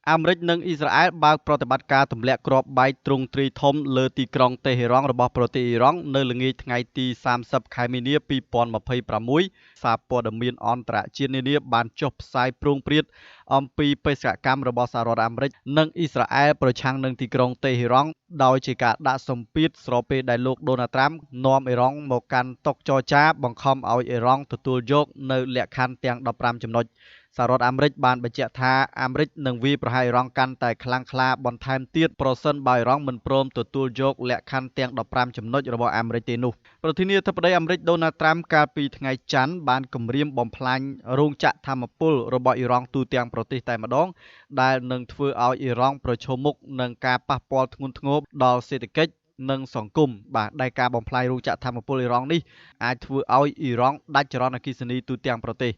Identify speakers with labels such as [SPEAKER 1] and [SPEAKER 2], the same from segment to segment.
[SPEAKER 1] អាមេរិកនិងអ៊ីស្រាអែលបើកប្រតិបត្តិការទម្លាក់គ្រាប់បែកទ្រង់ទ្រាយធំលើទីក្រុងតេហេរ៉ង់របស់ប្រទេសអ៊ីរ៉ង់នៅល្ងាចថ្ងៃទី30ខែមីនា2026សារព័ត៌មានអន្តរជាតិនានាបានចុះផ្សាយព្រោងព្រាតអំពីបេសកកម្មរបស់សហរដ្ឋអាមេរិកនិងអ៊ីស្រាអែលប្រឆាំងនឹងទីក្រុងតេហេរ៉ង់ដោយជាការដាក់សម្ពាធស្របពេលដែលលោកដូណាល់ត្រាំនាំអ៊ីរ៉ង់មកកាន់តុចរចាបង្ខំឲ្យអ៊ីរ៉ង់ទទួលយកនៅលក្ខខណ្ឌទាំង15ចំណុចសហរដ្ឋអាមេរិកបានបញ្ជាក់ថាអាមេរិកនឹងវាយប្រហារអ៊ីរ៉ង់កាន់តែខ្លាំងក្លាបន្ថែមទៀតប្រសិនបើអ៊ីរ៉ង់មិនព្រមទទួលយកលក្ខខណ្ឌទាំង15ចំណុចរបស់អាមេរិកទេនោះប្រធានាធិបតីអាមេរិកដូណាល់ត្រាំកាលពីថ្ងៃច័ន្ទបានគំរាមបំផ្លាញរោងចក្រថាមពលរបស់អ៊ីរ៉ង់ទូទាំងប្រទេសតែម្ដងដែលនឹងធ្វើឲ្យអ៊ីរ៉ង់ប្រឈមមុខនឹងការប៉ះពាល់ធ្ងន់ធ្ងរដល់សេដ្ឋកិច្ចនិងសង្គមបាទដែលការបំផ្លាញរោងចក្រថាមពលអ៊ីរ៉ង់នេះអាចធ្វើឲ្យអ៊ីរ៉ង់ដាច់ចរន្តអគ្គិសនីទូទាំងប្រទេស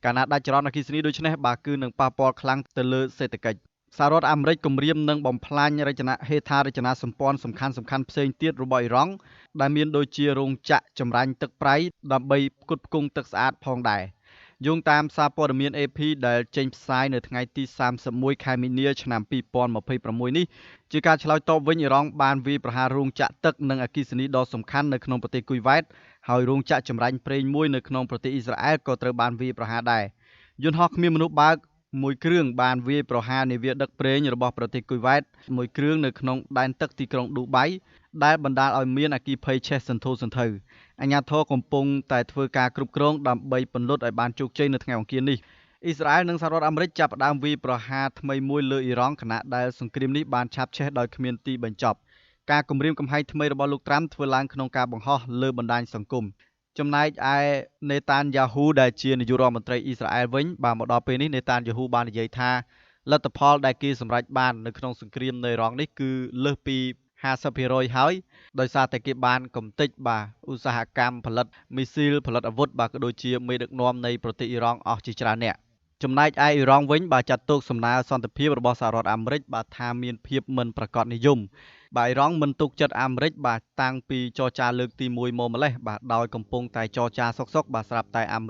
[SPEAKER 1] កាលណាដាច់ចរន្តអគ្គិសនីដូច្នេះបាទគឺនឹងប៉ះពាល់ខ្លាំងទៅលើសេដ្ឋកិច្ចសហរដ្ឋអាមេរិកគំរាមនឹងបំផ្លាញរចនាហេដ្ឋារចនាសម្ព័ន្ធសំខាន់ៗផ្សេងទៀតរបស់អ៊ីរ៉ង់ដែលមានដូចជារោងចក្រចម្រាញ់ទឹកប្រៃដើម្បីផ្គត់ផ្គង់ទឹកស្អាតផងដែរយោងតាមសារព័ត៌មាន AP ដែលចេញផ្សាយនៅថ្ងៃទី31ខែមីនាឆ្នាំ2026នេះជាការឆ្លើយតបវិញអ៊ីរ៉ង់បានវាយប្រហាររោងចក្រទឹកនិងអគ្គិសនីដ៏សំខាន់នៅក្នុងប្រទេសគុយវ៉ែតហើយរោងចក្រចម្រាញ់ប្រេងមួយនៅក្នុងប្រទេសអ៊ីស្រាអែលក៏ត្រូវបានវាយប្រហារដែរយន្តហោះគ្មានមនុស្សបើកមួយគ្រឿងបានវាយប្រហារនាវាដឹកប្រេងរបស់ប្រទេសគុយវ៉ែតមួយគ្រឿងនៅក្នុងដែនទឹកទីក្រុងឌូបៃដែលបណ្ដាលឲ្យមានអគ្គិភ័យឆេះសន្ធោសន្ធៅអាជ្ញាធរកំពុងតែធ្វើការគ្រប់គ្រងដើម្បីពន្លត់ឲ្យបានជោគជ័យនៅថ្ងៃអង្គារនេះអ៊ីស្រាអែលនិងសហរដ្ឋអាមេរិកចាប់ផ្ដើមវាយប្រហារថ្មីមួយលើអ៊ីរ៉ង់ខណៈដែលសង្គ្រាមនេះបានឆាបឆេះដោយគ្មានទីបញ្ចប់ការគំរាមកំហែងថ្មីរបស់លោកត្រាំធ្វើឡើងក្នុងការបង្ហោះលើបណ្ដាញសង្គមចំណែកឯនេតានយ៉ាហ៊ូដែលជានាយករដ្ឋមន្ត្រីអ៊ីស្រាអែលវិញបាទមកដល់ពេលនេះនេតានយ៉ាហ៊ូបាននិយាយថាលទ្ធផលដែលគេសម្រេចបាននៅក្នុងសង្គ្រាមនៅអ៊ីរ៉ង់នេះគឺលើសពី50%ហើយដោយសារតែគេបានកំទេចបាទឧស្សាហកម្មផលិតមីស៊ីលផលិតអាវុធបាទក៏ដូចជាមេដឹកនាំនៃប្រទេសអ៊ីរ៉ង់អស់ជាច្រើនអ្នកចំណែកឯអ៊ីរ៉ង់វិញបាទចាត់ទុកសំណើសន្តិភាពរបស់សហរដ្ឋអាមេរិកបាទថាមានភាពមិនប្រាកដនិយមបាទអ៊ីរ៉ង់មិនទុកចិត្តអាមេរិកបាទតាំងពីចរចាលើកទី1មកម្លេះបាទដោយកំពុងតែចរចាសុកៗបាទស្រាប់តែអាម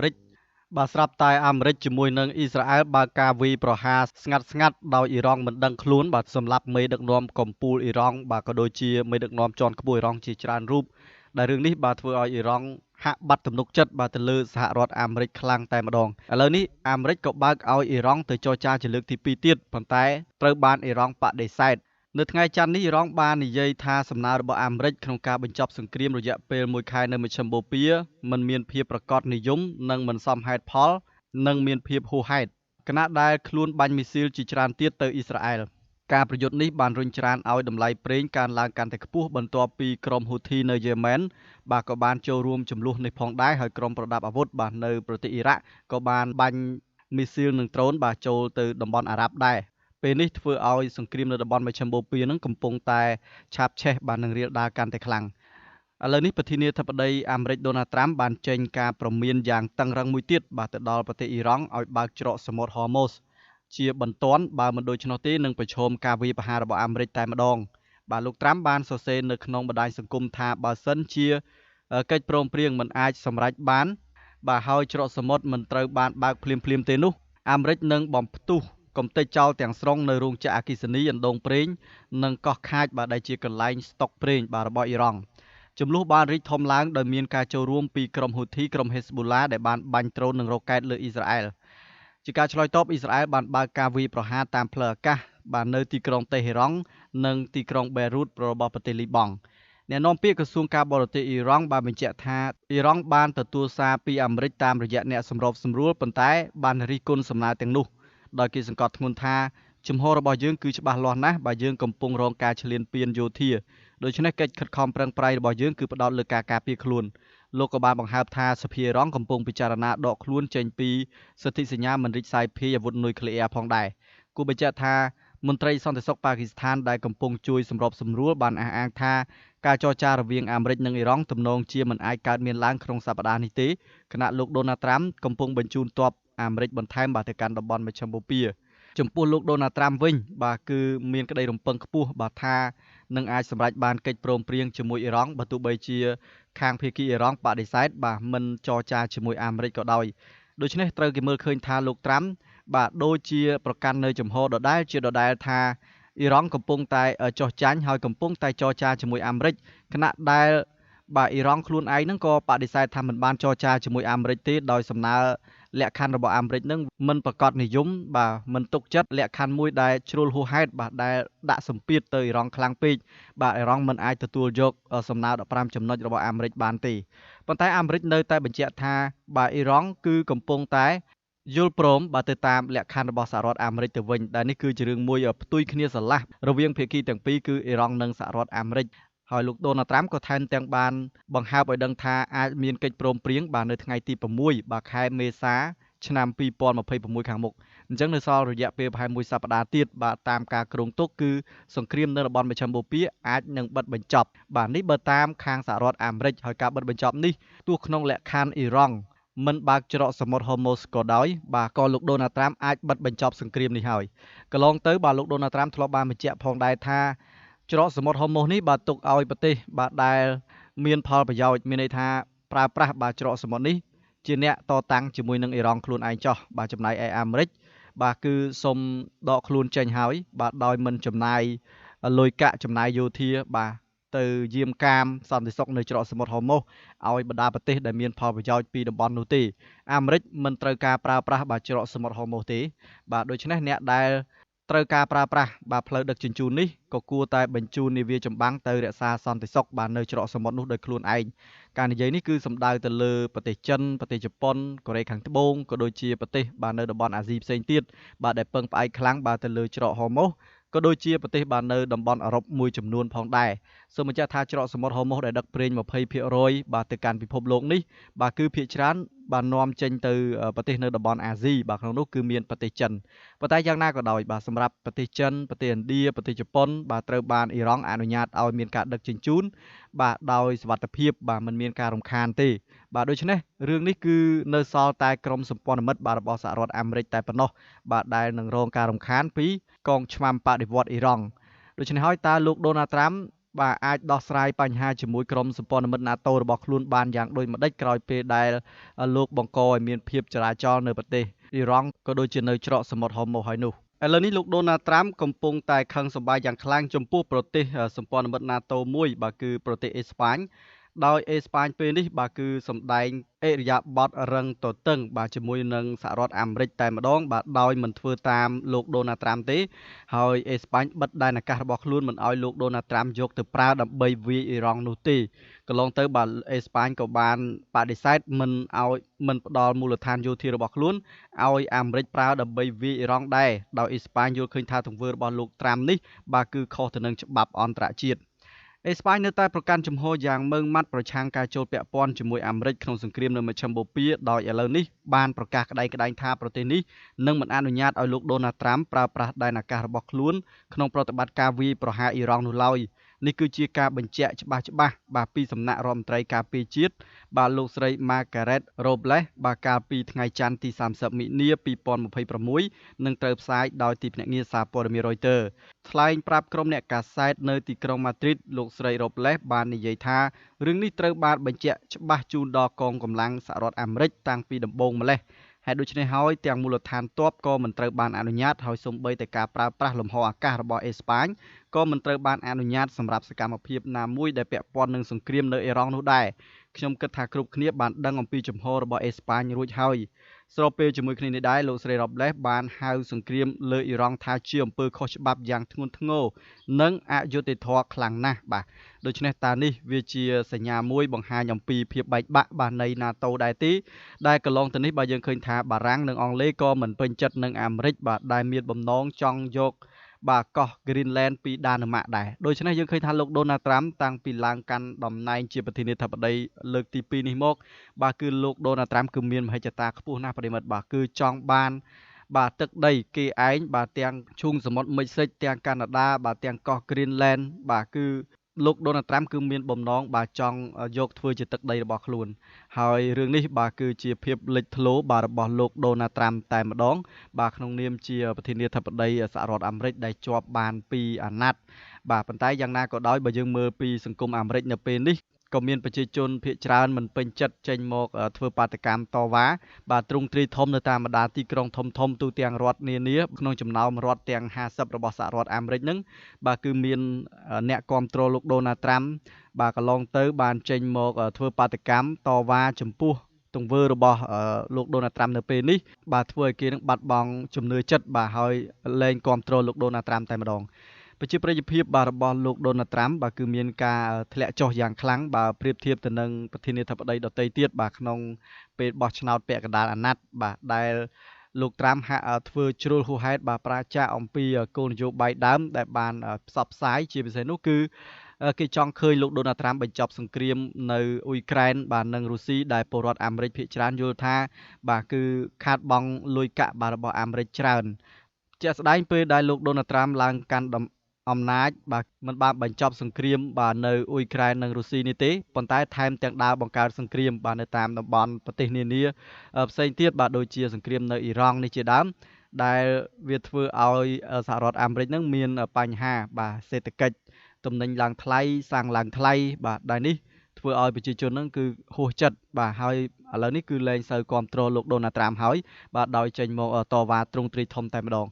[SPEAKER 1] េរិកជាមួយនឹងអ៊ីស្រាអែលបើកការវាយប្រហារស្ងាត់ៗដោយអ៊ីរ៉ង់មិនដឹងខ្លួនបាទសម្រាប់មេដឹកនាំកំពូលអ៊ីរ៉ង់បាទក៏ដូចជាមេដឹកនាំជាន់ខ្ពស់អ៊ីរ៉ង់ជាច្រើនរូបដែលរឿងនេះបាទធ្វើឲ្យអ៊ីរ៉ង់ហាក់បាត់ទំនុកចិត្តបាទទៅលើសហរដ្ឋអាមេរិកខ្លាំងតែម្ដងឥឡូវនេះអាមេរិកក៏បើកឲ្យអ៊ីរ៉ង់ទៅចរចាជាលើកទី2ទៀតប៉ុន្តែត្រូវបានអ៊ីរ៉ង់បដិសេធនៅថ្ងៃច័ន្ទនេះអ៊ីរ៉ង់បាននិយាយថាសំណើរបស់អាមេរិកក្នុងការបញ្ចប់សង្គ្រាមរយៈពេល1ខែនៅមជ្ឈិមបូព៌ាមិនមានភាពប្រាកដនិយមនិងមិនសមហេតុផលនិងមានភាពហួសហេតុខណៈដែលខ្លួនបាញ់មីស៊ីលជាច្រើនទៀតទៅអ៊ីស្រាអែលការប្រយុទ្ធនេះបានរុញច្រានឲ្យតម្លៃប្រេងកើនឡើងកាន់តែខ្ពស់បន្ទាប់ពីក្រុមហ៊ូធីនៅយេម៉ែនបាទក៏បានចូលរួមចំនួននេះផងដែរហើយក្រុមប្រដាប់អាវុធបាទនៅប្រទេសអ៊ីរ៉ាក់ក៏បានបាញ់មីស៊ីលនិងដ្រូនបាទចូលទៅតំបន់អារ៉ាប់ដែរពេលនេះធ្វើឲ្យសង្គ្រាមនៅតំបន់មជ្ឈិមបូព៌ានឹងកំពុងតែឆាបឆេះបាទនឹងរាលដាលកាន់តែខ្លាំងឥឡូវនេះប្រធានាធិបតីអាមេរិកដូណាល់ត្រាំបានចេញការព្រមានយ៉ាងតឹងរ៉ឹងមួយទៀតបាទទៅដល់ប្រទេសអ៊ីរ៉ង់ឲ្យបើកច្រកសមុទ្រហូម៉ូសជាបន្ទាន់បើមិនដូច្នោះទេនឹងប្រឈមការវាយប្រហាររបស់អាមេរិកតែម្ដងបាទលោកត្រាំបានសរសេរនៅក្នុងបណ្ដាញសង្គមថាបើសិនជាកិច្ចព្រមព្រៀងមិនអាចសម្រេចបានបាទហើយច្រកសមុទ្រមិនត្រូវបានបើកភ្លាមៗទេនោះអាមេរិកនឹងបំផ្ទុះកំទេចចោលទាំងស្រុងនៅរោងចក្រអគ្គិសនីអណ្ដូងប្រេងនិងកោះខាចបាទដែលជាកន្លែងស្តុកប្រេងបាទរបស់អ៊ីរ៉ង់ចំនួនបានរីកធំឡើងដោយមានការចូលរួមពីក្រុមហ៊ូធីក្រុមហេស្បូឡាដែលបានបាញ់ដ្រូននិងរ៉ុកែតលើអ៊ីស្រាអែលជាការឆ្លើយតបអ៊ីស្រាអែលបានបើកការវាយប្រហារតាមផ្លូវអាកាសបាទនៅទីក្រុងតេហេរ៉ង់និងទីក្រុងបេរូតរបស់ប្រទេសលីបង់អ្នកនាំពាក្យក្រសួងការបរទេសអ៊ីរ៉ង់បានបញ្ជាក់ថាអ៊ីរ៉ង់បានទទួលសារពីអាមេរិកតាមរយៈអ្នកសម្របសម្រួលប៉ុន្តែបានរិះគន់សំណើទាំងនោះដោយគេសង្កត់ធ្ងន់ថាជំហររបស់យើងគឺច្បាស់លាស់ណាស់បើយើងកំពុងរងការឈ្លានពានយោធាដូច្នេះកិច្ចខិតខំប្រឹងប្រែងរបស់យើងគឺផ្ដោតលើការការពារខ្លួនលោកក៏បានបង្ហើបថាសភាអ៊ីរ៉ង់កំពុងពិចារណាដកខ្លួនចេញពីសន្ធិសញ្ញាមិនរីកសាយភាយអាវុធនុយក្លេអ៊ែរផងដែរគួរបញ្ជាក់ថាមន្ត្រីសន្តិសុខប៉ាគីស្ថានដែលកំពុងជួយសម្របសម្រួលបានអះអាងថាការចរចារវាងអាមេរិកនិងអ៊ីរ៉ង់ទំនងជាមិនអាចកើតមានឡើងក្នុងសប្តាហ៍នេះទេខណៈលោកដូណាល់ត្រាំកំពុងបញ្ជូនទ័ពអាមេរិកបន្ថែមបាទទៅកាន់តំបន់មជ្ឈិមបូព៌ាចំពោះលោកដូណាល់ត្រាំវិញបាទគឺមានក្តីរំពឹងខ្ពស់បាទថានឹងអាចសម្រេចបានកិច្ចព្រមព្រៀងជាមួយអ៊ីរ៉ង់បើទោះបីជាខាងភាគីអ៊ីរ៉ង់បដិសេធបាទមិនចរចាជាមួយអាមេរិកក៏ដោយដូច្នេះត្រូវគេមើលឃើញថាលោកត្រាំ បាទដូចជាប្រកាន់នៅចំហដដែលជាដដែលថាអ៊ីរ៉ង់កំពុងតែចោះចាញ់ហើយកំពុងតែចរចាជាមួយអាមេរិកខណៈដែលបាទអ៊ីរ៉ង់ខ្លួនឯងហ្នឹងក៏បដិសេធថាមិនបានចរចាជាមួយអាមេរិកទេដោយសំណើលក្ខខណ្ឌរបស់អាមេរិកនឹងមិនប្រកាសនិយមបាទមិនទុកចិត្តលក្ខខណ្ឌមួយដែលជ្រុលហួសហេតុបាទដែលដាក់សម្ពាធទៅអ៊ីរ៉ង់ខ្លាំងពេកបាទអ៊ីរ៉ង់មិនអាចទទួលយកសំណើ15ចំណុចរបស់អាមេរិកបានទេប៉ុន្តែអាមេរិកនៅតែបញ្ជាក់ថាបាទអ៊ីរ៉ង់គឺកំពុងតែយល់ព្រមបាទទៅតាមលក្ខខណ្ឌរបស់សហរដ្ឋអាមេរិកទៅវិញដែលនេះគឺជារឿងមួយផ្ទុយគ្នាស្រឡះរវាងភាគីទាំងពីរគឺអ៊ីរ៉ង់និងសហរដ្ឋអាមេរិកហើយលោកដូណាល់ត្រាំក៏ថែមទាំងបានបង្ហើបឲ្យដឹងថាអាចមានកិច្ចព្រមព្រៀងបាទនៅថ្ងៃទី6បាទខែមេសាឆ្នាំ2026ខាងមុខអញ្ចឹងនៅសល់រយៈពេលប្រហែលមួយសប្តាហ៍ទៀតបាទតាមការគ្រោងទុកគឺសង្គ្រាមនៅតំបន់មជ្ឈិមបូព៌ាអាចនឹងបិទបញ្ចប់បាទនេះបើតាមខាងសហរដ្ឋអាមេរិកហើយការបិទបញ្ចប់នេះទោះក្នុងលក្ខខណ្ឌអ៊ីរ៉ង់មិនបើកច្រកសមុទ្រហូម៉ូសក៏ដោយបាទក៏លោកដូណាល់ត្រាំអាចបិទបញ្ចប់សង្គ្រាមនេះហើយកន្លងទៅបាទលោកដូណាល់ត្រាំធ្លាប់បានបញ្ជាក់ផងដែរថាច្រកសមុទ្រហូម៉ូសនេះបាទទុកឲ្យប្រទេសបាទដែលមានផលប្រយោជន៍មានន័យថាប្រើប្រាស់បាទច្រកសមុទ្រនេះជាអ្នកតតាំងជាមួយនឹងអ៊ីរ៉ង់ខ្លួនឯងចោះបាទចំណែកឯអាមេរិកបាទគឺសុំដកខ្លួនចេញហើយបាទដោយមិនចំណាយលុយកាក់ចំណាយយោធាបាទទៅយាមកាមសន្តិសុខនៅច្រកសមុទ្រហូម៉ូសឲ្យបណ្ដាប្រទេសដែលមានផលប្រយោជន៍ពីតំបន់នោះទេអាមេរិកមិនត្រូវការប្រើប្រាស់បាទច្រកសមុទ្រហូម៉ូសទេបាទដូច្នេះអ្នកដែលត្រូវការប្រើប្រាស់បាទផ្លូវដឹកជញ្ជូននេះក៏គួរតែបញ្ជូននាវាចម្បាំងទៅរក្សាសន្តិសុខបាទនៅច្រកសមុទ្រនោះដោយខ្លួនឯងការនិយាយនេះគឺសំដៅទៅលើប្រទេសចិនប្រទេសជប៉ុនកូរ៉េខាងត្បូងក៏ដូចជាប្រទេសបាទនៅតំបន់អាស៊ីផ្សេងទៀតបាទដែលពឹងផ្អែកខ្លាំងបាទទៅលើច្រកហូម៉ូសក៏ដូចជាប្រទេសបាទនៅតំបន់អឺរ៉ុបមួយចំនួនផងដែរសូមបញ្ជាក់ថាច្រកសមុទ្រហូម៉ូសដែលដឹកប្រេង 20% បាទទៅកាន់ពិភពលោកនេះបាទគឺភាគច្រើនបាទនាំចេញទៅប្រទេសនៅតំបន់អាស៊ីបាទក្នុងនោះគឺមានប្រទេសចិនប៉ុន្តែយ៉ាងណាក៏ដោយបាទសម្រាប់ប្រទេសចិនប្រទេសឥណ្ឌាប្រទេសជប៉ុនបាទត្រូវបានអ៊ីរ៉ង់អនុញ្ញាតឲ្យមានការដឹកជញ្ជូនបាទដោយសុវត្ថិភាពបាទមិនមានការរំខានទេបាទដូច្នេះរឿងនេះគឺនៅសល់តែក្រុមសម្ព័ន្ធមិត្តបាទរបស់សហរដ្ឋអាមេរិកតែប៉ុណ្ណោះបាទដែលនឹងរងការរំខានពីកងឆ្មាំបដិវត្តអ៊ីរ៉ង់ដូច្នេះហើយតើលោកដូណាល់ត្រាំបាទអាចដោះស្រាយបញ្ហាជាមួយក្រុមសម្ព័ន្ធមិត្ត NATO របស់ខ្លួនបានយ៉ាងដូចម្តេចក្រោយពេលដែលលោកបង្កឲ្យមានភាពចរាចរណ៍នៅប្រទេសអ៊ីរ៉ង់ក៏ដូចជានៅច្រកសមុទ្រហូម៉ូសហើយនោះឥឡូវនេះលោកដូណាល់ត្រាំកំពុងតែខឹងសម្បាយ៉ាងខ្លាំងចំពោះប្រទេសសម្ព័ន្ធមិត្ត NATO មួយបាទគឺប្រទេសអេស្ប៉ាញដោយអេស្ប៉ាញពេលនេះបាទគឺសម្ដែងឥរិយាបថរឹងទទឹងបាទជាមួយនឹងសហរដ្ឋអាមេរិកតែម្ដងបាទដោយមិនធ្វើតាមលោកដូណាល់ត្រាំទេហើយអេស្ប៉ាញបិទដែនអាកាសរបស់ខ្លួនមិនឲ្យលោកដូណាល់ត្រាំយកទៅប្រើដើម្បីវាយអ៊ីរ៉ង់នោះទេកន្លងទៅបាទអេស្ប៉ាញក៏បានបដិសេធមិនឲ្យមិនផ្ដល់មូលដ្ឋានយោធារបស់ខ្លួនឲ្យអាមេរិកប្រើដើម្បីវាយអ៊ីរ៉ង់ដែរដោយអេស្ប៉ាញយល់ឃើញថាទង្វើរបស់លោកត្រាំនេះបាទគឺខុសទៅនឹងច្បាប់អន្តរជាតិអេស្ប៉ាញនៅតែប្រកាន់ជំហរយ៉ាងម៉ឺងម៉ាត់ប្រឆាំងការចូលពាក់ព័ន្ធជាមួយអាមេរិកក្នុងសង្គ្រាមនៅមជ្ឈិមបូព៌ាដោយឥឡូវនេះបានប្រកាសក្តែងៗថាប្រទេសនេះនឹងមិនអនុញ្ញាតឲ្យលោកដូណាល់ត្រាំប្រើប្រាស់ដែនអាកាសរបស់ខ្លួនក្នុងប្រតិបត្តិការវាយប្រហារអ៊ីរ៉ង់នោះឡើយនេះគឺជាការបញ្ជាក់ច្បាស់បាទពីសំណាក់រដ្ឋមន្ត្រីការពារជាតិបាទលោកស្រី Margaret Robles បាទកាលពីថ្ងៃច័ន្ទទី30មិនិនា2026នឹងត្រូវផ្សាយដោយទីភ្នាក់ងារសារព័ត៌មាន Reuters ថ្លែងប្រាប់ក្រុមអ្នកកាសែតនៅទីក្រុងម៉ាឌ្រីតលោកស្រី Robles បាននិយាយថារឿងនេះត្រូវបានបញ្ជាក់ច្បាស់ជូនដល់កងកម្លាំងសហរដ្ឋអាមេរិកតាំងពីដំបូងម្ល៉េះហើយដូច្នេះហើយទាំងមូលដ្ឋានទ័ពក៏មិនត្រូវបានអនុញ្ញាតហើយសូម្បីតែការប្រើប្រាស់លំហអាកាសរបស់អេស្ប៉ាញក៏មិនត្រូវបានអនុញ្ញាតសម្រាប់សកម្មភាពណាមួយដែលពាក់ព័ន្ធនឹងសង្គ្រាមនៅអ៊ីរ៉ង់នោះដែរខ្ញុំគិតថាគ្រប់គ្នាបានដឹងអំពីជំហររបស់អេស្ប៉ាញរួចហើយស្របពេលជាមួយគ្នានេះដែរលោកស្រី Robles បានហៅសង្គ្រាមលើអ៊ីរ៉ង់ថាជាអំពើខុសច្បាប់យ៉ាងធ្ងន់ធ្ងរនិងអយុត្តិធម៌ខ្លាំងណាស់បាទដូច្នេះតើនេះវាជាសញ្ញាមួយបង្ហាញអំពីភាពបែកបាក់បាទនៃ NATO ដែរទេដែលកន្លងទៅនេះបាទយើងឃើញថាបារាំងនិងអង់គ្លេសក៏មិនពេញចិត្តនឹងអាមេរិកបាទដែលមានបំណងចង់យកបាទកោះ Greenland ពីដាណឺម៉ាកដែរដូច្នេះយើងឃើញថាលោកដូណាល់ត្រាំតាំងពីឡើងកាន់តំណែងជាប្រធានាធិបតីលើកទី2នេះមកបាទគឺលោកដូណាល់ត្រាំគឺមានមហិច្ឆតាខ្ពស់ណាស់ប្រិយមិត្តបាទគឺចង់បានបាទទឹកដីគេឯងបាទទាំងឈូងសមុទ្រមិចស៊ិកទាំងកាណាដាបាទទាំងកោះ Greenland បាទគឺលោកដូណាល់ត្រាំគឺមានបំណងបាទចង់យកធ្វើជាទឹកដីរបស់ខ្លួនហើយរឿងនេះបាទគឺជាភាពលេចធ្លោបាទរបស់លោកដូណាល់ត្រាំតែម្ដងបាទក្នុងនាមជាប្រធានាធិបតីសហរដ្ឋអាមេរិកដែលជាប់បានពីអាណត្តិបាទប៉ុន្តែយ៉ាងណាក៏ដោយបើយើងមើលពីសង្គមអាមេរិកនៅពេលនេះ ក៏មានប្រជាជនភាគច្រើនមិនពេញចិត្តចេញមកធ្វើបាតុកម្មតវ៉ាបាទទ្រង់ទ្រាយធំនៅតាមបណ្ដាទីក្រុងធំធំទូទាំងរដ្ឋនានាក្នុងចំណោមរដ្ឋទាំង50របស់សហរដ្ឋអាមេរិកហ្នឹងបាទគឺមានអ្នកគាំទ្រលោកដូណាល់ត្រាំបាទកន្លងទៅបានចេញមកធ្វើបាតុកម្មតវ៉ាចំពោះទង្វើរបស់លោកដូណាល់ត្រាំនៅពេលនេះបាទធ្វើឲ្យគេនឹងបាត់បង់ជំនឿចិត្តបាទហើយលែងគាំទ្រលោកដូណាល់ត្រាំតែម្ដងប្រជាប្រិយភាពបាទរបស់លោកដូណាល់ត្រាំបាទគឺមានការធ្លាក់ចុះយ៉ាងខ្លាំងបាទប្រៀបធៀបទៅនឹងប្រធានាធិបតីដទៃទៀតបាទក្នុងពេលបោះឆ្នោតពាក់កណ្ដាលអាណត្តិបាទដែលលោកត្រាំហាក់ធ្វើជ្រុលហួសហេតុបាទប្រាចាកអំពីគោលនយោបាយដើមដែលបានផ្សព្វផ្សាយជាពិសេសនោះគឺគេចង់ឃើញលោកដូណាល់ត្រាំបញ្ចប់សង្គ្រាមនៅអ៊ុយក្រែនបាទនិងរុស្ស៊ីដែលពលរដ្ឋអាមេរិកភាគច្រើនយល់ថាបាទគឺខាតបង់លុយកាក់បាទរបស់អាមេរិកច្រើនជាក់ស្ដែងពេលដែលលោកដូណាល់ត្រាំឡើងកាន់អំណាចបាទមិនបានបញ្ចប់សង្គ្រាមបាទនៅអ៊ុយក្រែននិងរុស្ស៊ីនេះទេប៉ុន្តែថែមទាំងដើរបង្កើតសង្គ្រាមបាទនៅតាមតំបន់ប្រទេសនានាផ្សេងទៀតបាទដូចជាសង្គ្រាមនៅអ៊ីរ៉ង់នេះជាដើមដែលវាធ្វើឲ្យសហរដ្ឋអាមេរិកនឹងមានបញ្ហាបាទសេដ្ឋកិច្ចទំនិញឡើងថ្លៃសាំងឡើងថ្លៃបាទដែលនេះធ្វើឲ្យប្រជាជននឹងគឺហួសចិត្តបាទហើយឥឡូវនេះគឺលែងសូវគាំទ្រលោកដូណាល់ត្រាំហើយបាទដោយចេញមកតវ៉ាទ្រង់ទ្រាយធំតែម្ដង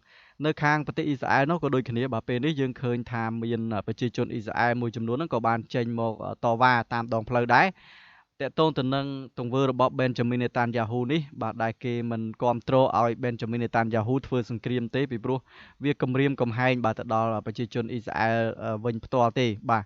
[SPEAKER 1] នៅខាងប្រទេសអ៊ីស្រាអែលនោះក៏ដូចគ្នាបាទពេលនេះយើងឃើញថាមានប្រជាជនអ៊ីស្រាអែលមួយចំនួនហ្នឹងក៏បានចេញមកតវ៉ាតាមដងផ្លូវដែរតកតងទៅនឹងទង្វើរបស់ Benjamin Netanyahu នេះបាទដែលគេមិនគាំទ្រឲ្យ Benjamin Netanyahu ធ្វើសង្គ្រាមទេពីព្រោះវាគំរាមកំហែងបាទទៅដល់ប្រជាជនអ៊ីស្រាអែលវិញផ្ទាល់ទេបាទ